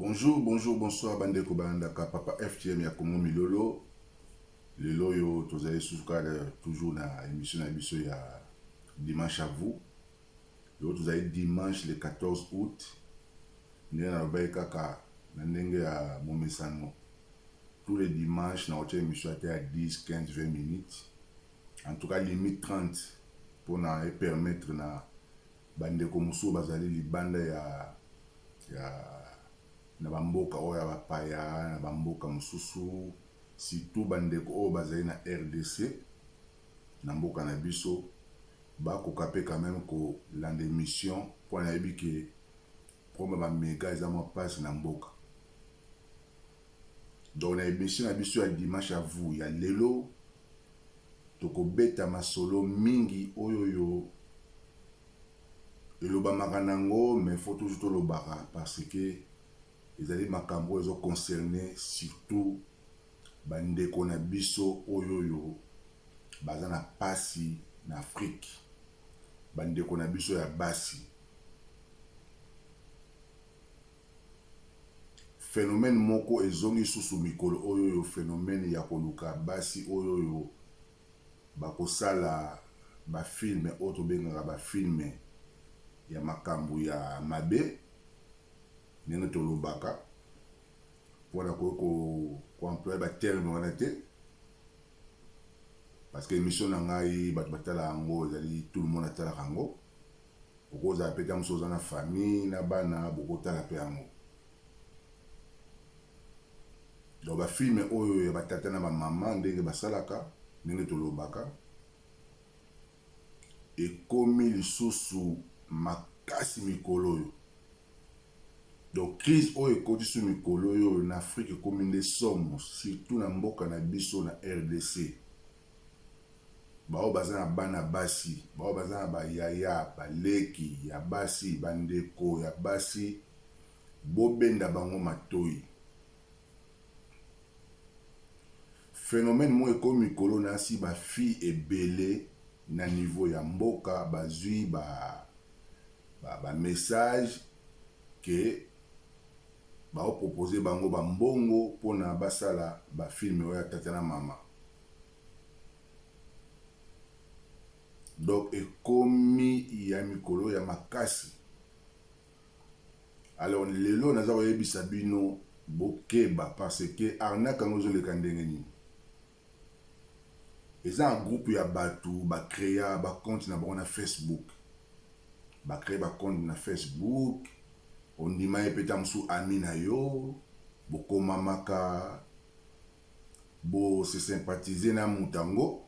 Bonjour, bonjour, bonsoir bandeko balandaka papa FTM ya Congo Milolo. Lelo oyo tozali susu kaka toujours na émission na biso ya dimanche à vous. Lelo tozali dimanche le 14 août. Ndenge nalobaki kaka na ndenge ya momesano tous les dimanches nakotia émission ata ya 10, 15, 20 minutes. En tout cas limite 30 mpona epermettre na bandeko mosusu bazali libanda ya na bamboka oyo ya bapaya, na bamboka mosusu, surtout bandeko oyo bazali na RDC, na mboka na biso, bakoka mpe quand même kolanda émission mpo nayebi ke problème ya bamega eza mwa mpasi na mboka. Donc na émission na biso ya dimanche à vous ya lelo, tokobeta masolo mingi oyo yo elobamaka nango, mais faut toujours tolobaka parce que ezali makambo oyo ezoconcerne surtout bandeko na biso oyo oyo baza na pasi na Afrique, bandeko na biso ya basi. Phénomène moko ezongi susu mikolo oyo oyo, phénomène ya koluka basi oyo oyo bakosala bafilme oyo tobengaka bafilme ya makambo ya mabe, ndenge tolobaka mpona koemployer baterme wana te, parce que émission na ngai bato batala yango ezali tout le monde atalaka yango. Okozala mpe ta mosusu oza na famille na bana, bokotala mpe yango. Donc bafilme oyo ya batata na bamama, ndenge basalaka, ndenge tolobaka, ekomi lisusu makasi mikolo oyo. Donc crise oyo ekoti so mikolo oyo na Afrique ekomi nde somo, surtout na mboka na biso na RDC. Bao baza na bana basi, bao baza na bayaya, baleki ya basi, bandeko ya basi, bobenda bango matoi. Phénomène moko ekomi mikolo na si bafille ebele na niveau ya mboka bazwi ba message ke baopropose bango bambongo mpona basala bafilme oyo ya tata na mama. Donc ekomi ya mikolo ya makasi. Alors lelo naza koyebisa bino bokeba, parce que arnaque yango ezoleka ndenge nini. Eza na groupe ya bato bacréa bacompte na bango na Facebook, bacréer bacompte na Facebook. Ondima ye mpe ta mosusu ami na yo, bokomamaka, bose sympathiser na moto yango.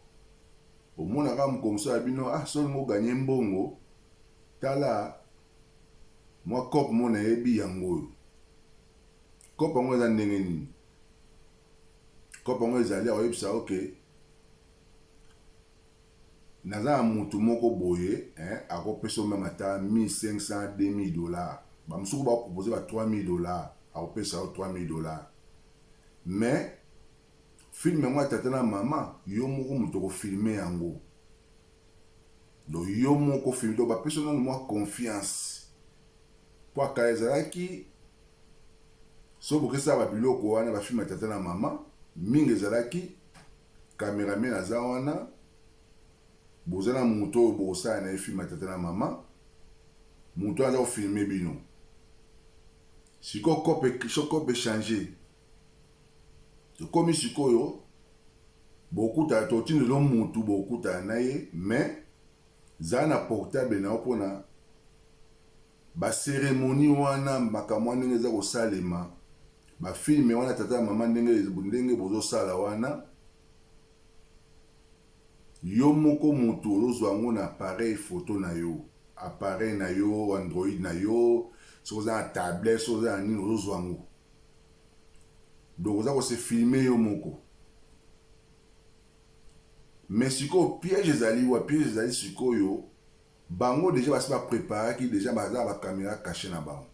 Omonaka mokolo mosusu ya bino: "Ah, so olingi ogagner mbongo, tala mwa coop mo nayebi yango oyo." Coop yango eza ndenge nini? Coop yango ezali, akoyebisa: "Ok, naza na motu moko boye, akopesa même ata 1500, 2000 dollars." Bamosuku bapropose ba 3000 dollars, akopesa yo 3000 dollars, mais film yango ya tata na mama, yo moko moto okofilme yango. Donc yo moko filme. Donc bapesa nano mwa confiance, po akala ezalaki so bokesala babiloko wana, bafilme ya tata na mama mingi, ezalaki cameraman aza wana, boza na moto oyo bokosala na ye film ya tata na mama, moto aza kofilme bino. Sikoyo so coop echange, tokomi sikoyo bokutana, totindelo mutu, bokutana na ye, mais zala na portable na yo mpona bacérémonie wana, makambo wana ndenge eza kosalema, bafilme wana tata ya mama, ndenge bozosala wana, yo moko motu ozozwa yango na appareil photo na yo, appareil na yo Android na yo, soki oza na tablette, soki oza na nini, ozozwa yango. Donc oza kose filmer yo moko. Mais sikoyo piège ezali wa? Piège ezali sikoyo, bango déjà basi bapréparaki déjà, baza bacaméra caché na bango,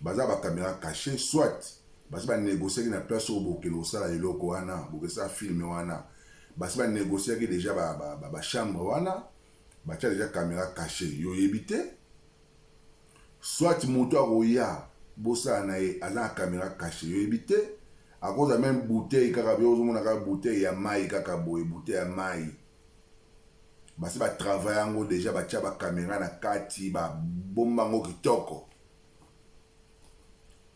baza bacaméra caché, soit basi banégociaki na place oyo bokende kosala eloko wana, bokesala film wana, basi banégociaki déjà bachambre wana, batia déjà caméra caché, yo oyebi te. Soit moto akoya bosala na ye aza na camera cache yo oyebi te, akozwa meme bouteille kaka yo ozomona kaka bouteille ya mayi kaka boye bouteille ya mayi basi ba travaille yango dejà batia ba camera na kati ba bomba yango kitoko.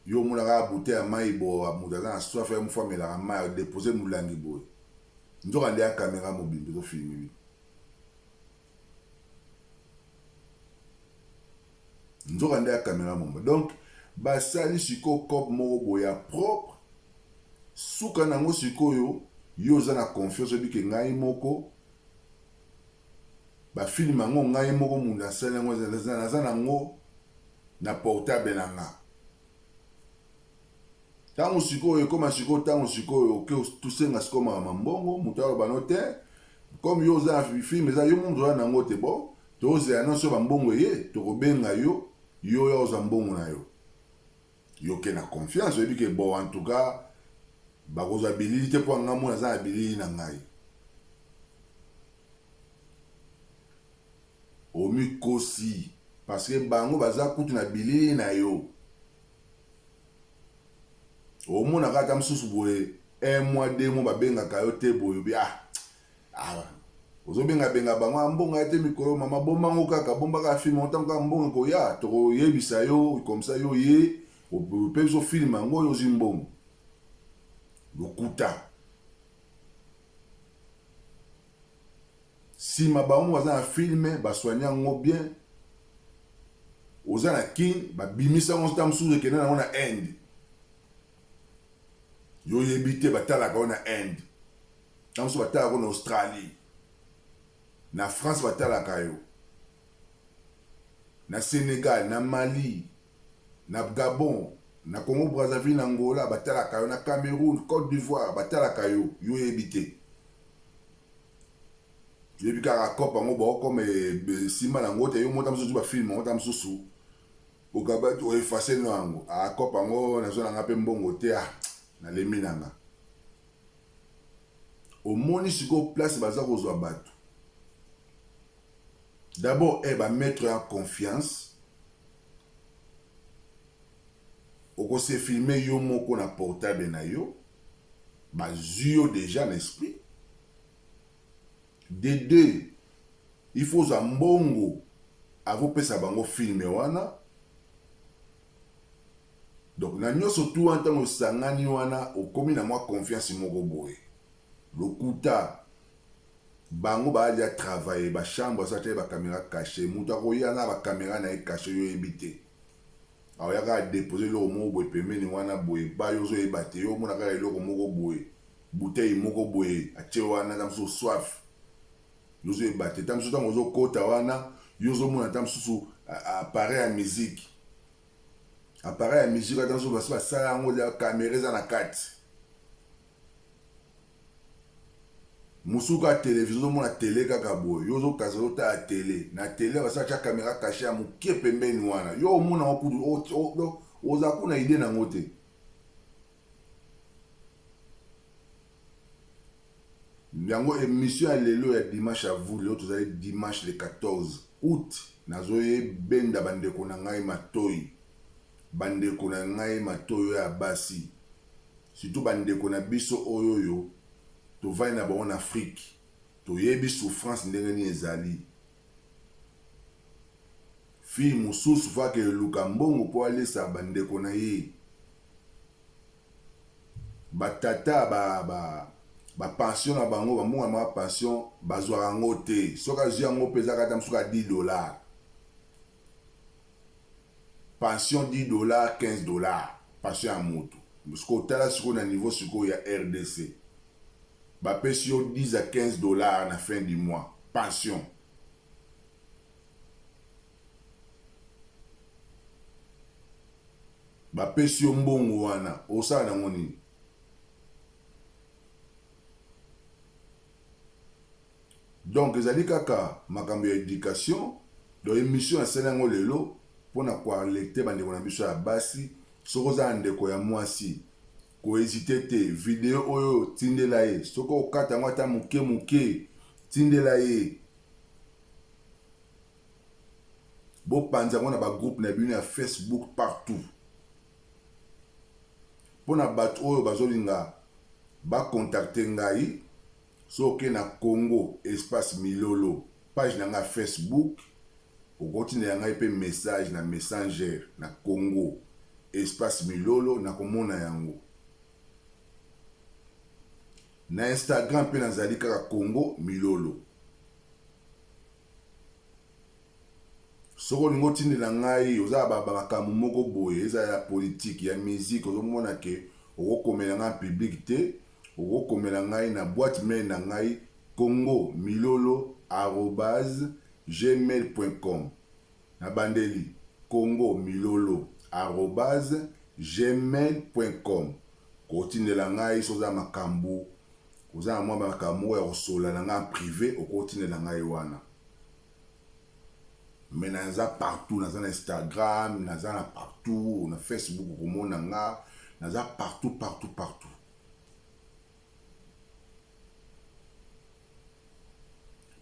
Yo omona kaka bouteille ya mayi boye moto aza na soif ye moko amelaka mayi a deposer mulangi boye nzoka nde ya camera mobimba ezo filme bino. Nzoka nde ya camera momba donc basali sikoyo cop moko boye ya propre suka na yango sikoyo yo oza na confiance oyebi ke ngai moko ba film yango ngai moko mutu nasali yango naza na yango na portable na nga ntango sikoyo ekoma sikoyo ntango sikoyo oke tosenga sikoyo makambo mbongo moto aloba no te comme yo oza na film eza yo moto oza na yango te bon tozela nyonso bambongo eye tokobenga yo yo oya ozwa mbongo na yo yo ke na confiance oyebi ke bon en tout cas bakozwa bilili te mpo nga mona aza na bilili na ngai Omikosi parce que bango baza kutu na bilili na yo. Omonaka ata mosusu boye un mois deux mois babengaka yo te boye obi ah ah ozobenga benga bango ah, mbongo ya te mikolo mama bomba yango kaka bomba kaka film yango ntango kaka mbongo ekoya tokoyebisa yo comme ça yo ye ope biso film yango oyo ozwi mbongo lokuta. Sima bango baza na film ba soigne yango bien oza na kin ba bimisa yango ta mosusu ekenda nango na Inde yo oyebi te batalaka yo na Inde ta mosusu batalaka yo na Australie na France batalaka yo na Senegal na Mali na Gabon na Congo Brazzaville na Angola batalaka yo na Cameroun Cote d'Ivoire batalaka yo yo oyebi te Toyebi kaka cop yango bo comme esimba na ngo te yo mota mosusu ba film yango ta mosusu okaba o effacer no yango ah cop yango nazo na nga pe mbongo te ah nalembi na nga omoni sikoyo place baza kozwa bato d'abord eh, ba mettre en confiance okose filmer yo moko na portable na yo bazwi yo deja na esprit De deux il faut ozwa mbongo avant opesa bango film wana donc na nionso tout wana tango osangani wana okomi na mwa confiance moko boye lokuta bango ba deja travailler ba chambre asa atiaki ba camera cache moto akoya na ba camera na ye cache yo oyebi te akoya kaka depose eloko moko boye pembeni wana boye ba yo ozoyeba te yo omona kaka eloko moko boye Bouteille moko boye atie wana ta mosusu soif yo ozoyeba te ta mosusu ntango ozokota wana yo ozomona ta mosusu appareil ya musique appareil ya musique ata mosusu basi basala yango ya kamera eza na kati mosusu kaka televizio ozomona tele kaka boye yo ozokaza ozotala tele na tele basala tya kamera kashe ya moke pembeni wana yo omona yango kutu oza kuna ide na yango te Yango emission ya lelo ya dimanche à vous lelo tozali dimanche le 14 août nazoye benda ba ndeko na ngai matoyi ba ndeko na ngai matoyi oyo ya basi surtout ba ndeko na biso oyo oyo tovandi na bango na Afrique toyebi souffrance ndenge nini ezali fille mosusu faut akende luka mbongo po alesa ba ndeko na ye Ba tata ba ba ba pension na bango ba mbongo na bango ya pension bazwaka yango te soki azwi yango mpe ezaka ata mosusu ka 10 dollars pension 10 dollars 15 dollars pension ya motu sikoyo tala sikoyo na niveau sikoyo ya rdc bapesi yo 10 à 15 dollars na fin du mois pension Bapesi yo mbongo wana osala nango nini? Donc ezali kaka makambo ya education. Donc emission nasali yango lelo pona ko alerter ba ndeko na biso ya basi, soki oza na ndeko ya mwasi ko hesiter te, video oyo tindela ye, soki okata yango ata moke moke tindela ye. Bopanza yango na ba groupe na bino ya Facebook partout. Mpo na bato oyo bazolinga ba contacter ngai, soki oke na Congo Espace Milolo page na ngai ya Facebook, okotindela ngai mpe message na Messenger na Congo Espace Milolo, nakomona yango. Na Instagram mpe nazali kaka Congo Milolo. Soki olingi otindela ngai, oza na ba makambo moko boye, ezala ya politique, ya musique, ozomona ke okokomela ngai en public te, okokomela ngai na boite mail na ngai congomilolo@gmail.com. Nabandeli, congomilolo@gmail.com. Kotindela ngai soki oza na makambo, oza na mwa makambo moko ya kosolola na ngai en prive, okotindela ngai wana. Mais naza partout, naza na Instagram, naza na partout, na Facebook okomona nga, naza partout partout partout.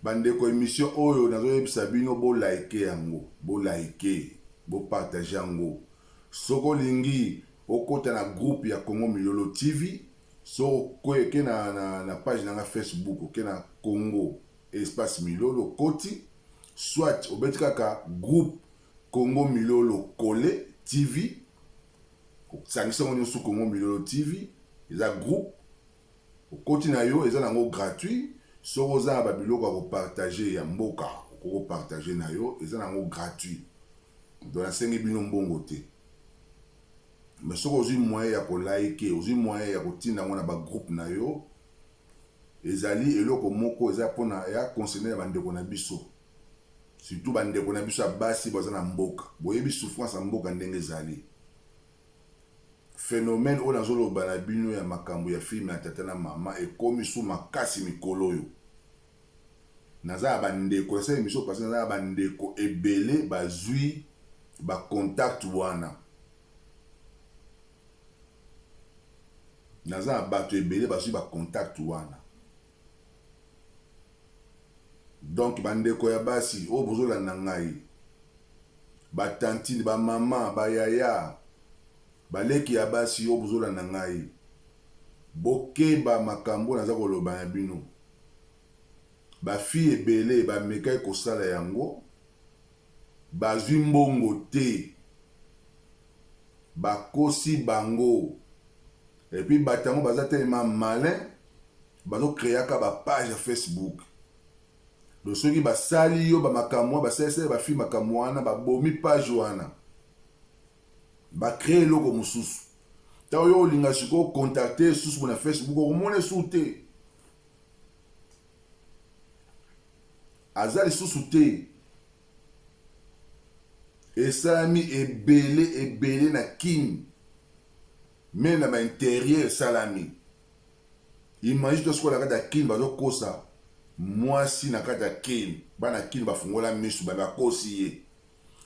Bandeko, emission oyo nazoyebisa bino, bo like yango, bo like, bo partage yango. Soki olingi okota na groupe ya Congo Milolo TV, soki oke na page na nga Facebook, oke na Congo Espace Milolo, okoti, soit obeti kaka groupe Congo Milolo Kole TV, osangisi yango nyonso Congo Milolo TV, eza groupe, okoti na yo, eza nango gratuit. Soki oza na babiloko ya kopartage ya mboka, okoki kopartage na yo, eza nango gratuit. Donc nasengi bino mbongo te. Mais soki ozwi moyen ya kolike, ozwi moyen ya kotinda yango na bagroupe na yo, ezali eloko moko eza mpona ya concerne ya bandeko na biso, surtout bandeko na biso ya basi baza na mboka. Boyebi souffrance ya mboka ndenge ezali. Phénomène oyo nazoloba na bino ya makambo ya filme ya tata na mama ekomi su makasi mikolo oyo. Naza na bandeko, nasala émission parce naza na bandeko ebele bazwi ba contact wana. Naza na bato ebele bazwi ba contact wana. Donc bandeko ya basi oyo bozolanda ngai, ba tantine, ba mama, ba yaya, baleki ya basi oyo bozolanda ngai, bokeba makambo naza koloba na bino. Ba fille ebele bamekaki kosala yango, bazwi mbongo te, bakosi bango. Et puis bato yango baza tellement malin, bazocréaka ba page ya Facebook. Donc soki basali yo bamakambo wana, basalisali bafille makambo wana, babomi page wana, bacrée eloko mosusu. Ntango yo olinga sikoyo contacte susu na Facebook, okomona esusu te, aza lisusu te. Esalami ebele ebele na Kin, me na baintérieur esalami. Imagine to sikoyo na kati ya Kin bazokosa mwasi na kati ya Kin, bana Kin bafungola misu, bakosi ye.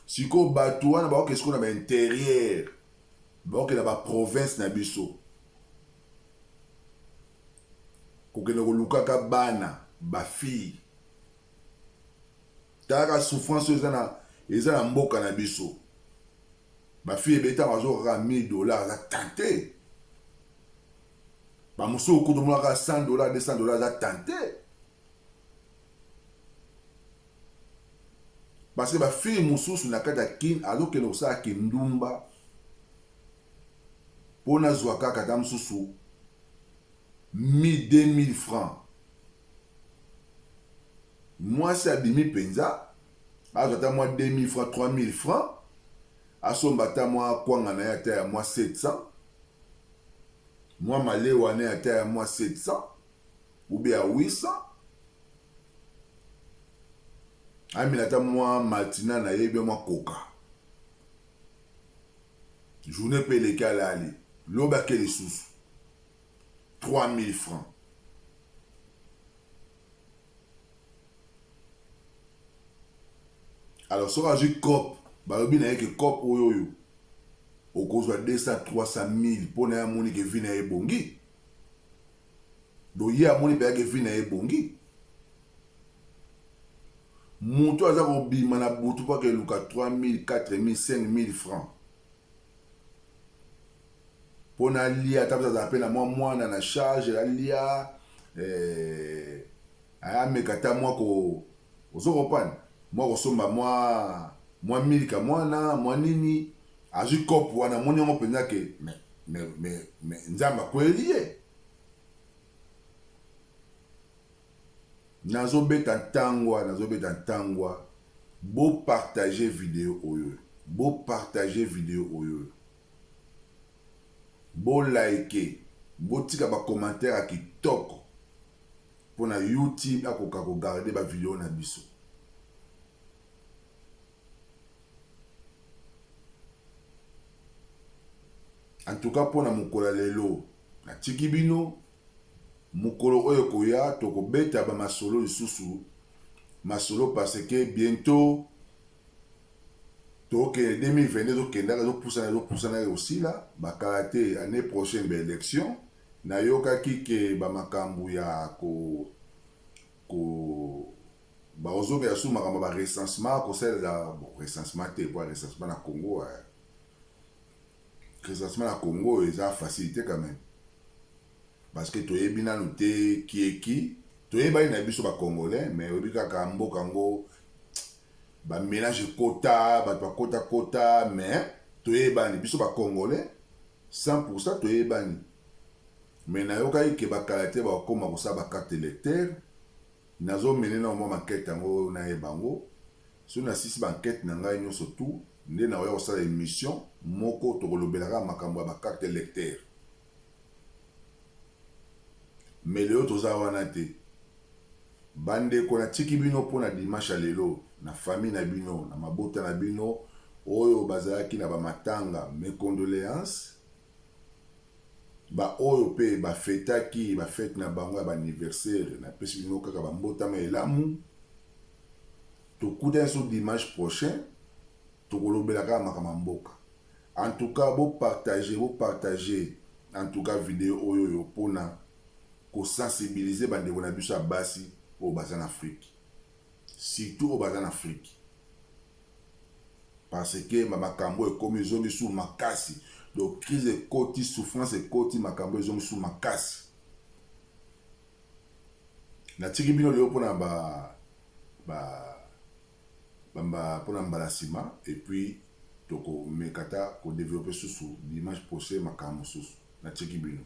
Sikoyo bato wana baoke sikoyo na baintérieur, baoke na baprovince na biso kokende kolukaka bana bafille. Talaka souffrance oyo eza na mboka na biso. Bafille ebele ntango azokaka 1000 $, aza tente. Bamosusu kutu omonaka 100 $, 200 $, aza tente. Parce que bafille mosusu na kati ya Kin azokende kosala kindumba mpo nazwa kaka ata mosusu 1000, 2000 francs. Mwasi abimi mpenza, azwa ata mwa 2000 francs, 3000 francs, asomba ata mwa kwanga na ye ata ya mwa 700, mwa malewa na ye ata ya mwa 700 ou bien ya 800, amela ata mwa maltina na ye, bien mwa koka. Journée mpe eleki, alali, lobi ake lisusu 3000 francs. Alors soki azwi coop, balobi na ye ke coop oyo oyo okozwa 200, 300 000, mpo na ye amoni ke vie na ye ebongi. Donc ye amoni mpenza ke vie na ye ebongi. Moto aza kobima na butu mpo akeluka 3000, 4000, 5000 francs mpo na alia, ata azala mpe na mwa mwana na charge alia, ameka ata mwa ko ozo comprendre, mwa kosomba mwa milka mwana mwa nini, azwi kope wana, amoni yango mpenza ke mais Nzambe akweli ye. Nazobeta ntangwa, nazobeta ntangwa, bopartage video oyo, bopartage video oyo, bolike, botika bacommentaire ya kitoko mpona YouTube akoka kogarder bavideo na biso. En tout cas, mpona mokolo ya lelo natiki bino. Mokolo oyo ekoya tokobeta bamasolo lisusu masolo, parce que bientôt tokende 2022, ezokendaka, ezopusana, ezopusana, ekosila bakala te. Année prochaine baélection. Nayokaki ke bamakambo ya ko bakozongela su makambo ya barecensement, kosalela, bon, recensement te, po recensement na Congo, recensement na Congo eza facilité quand même, parce que toyebi nanu te kieki. Toyebani na biso bacongolais, mais oyebi kaka mboka yango, bamélange ekota, bato bakotakota, mais toyebani biso bacongolais 100, toyebani. Mais nayokaki ke bakala te bakokóma kosala bacarte électeur. Nazomene na mwa maquette yango, nayeba yango. Soki nasisi baenquête na ngai nyonso tu, nde nakoya kosala émission moko, tokolobelaka makambo ya bacarte électeur. Mais lelo toza wana te. Bandeko, natiki bino mpona dimanche ya lelo na famille na bino, na mabota na bino oyo bazalaki na bamatanga, mes condoléances. Baoyo mpe bafetaki bafete na bango ya baanniversaire, napesi bino kaka bambotama elamu. Tokutani so dimanche prochain, tokolobela kaka makambo ya mboka. En tout cas, bopartage, bopartage en tout cas video oyo oyo mpona kosensibiliser bandeko na biso ya basi oyo baza na Afrique, surtout oyo baza na Afrique, parce que makambo ekomi, ezongi su makasi. Donc crise ekoti, souffrance ekoti, makambo ezongi su makasi. Natiki bino lelo mpona ba ba mpona mbala nsima, et puis tokomeka ta kodévelopper susu dimanche prochain makambo mosusu. Natiki bino.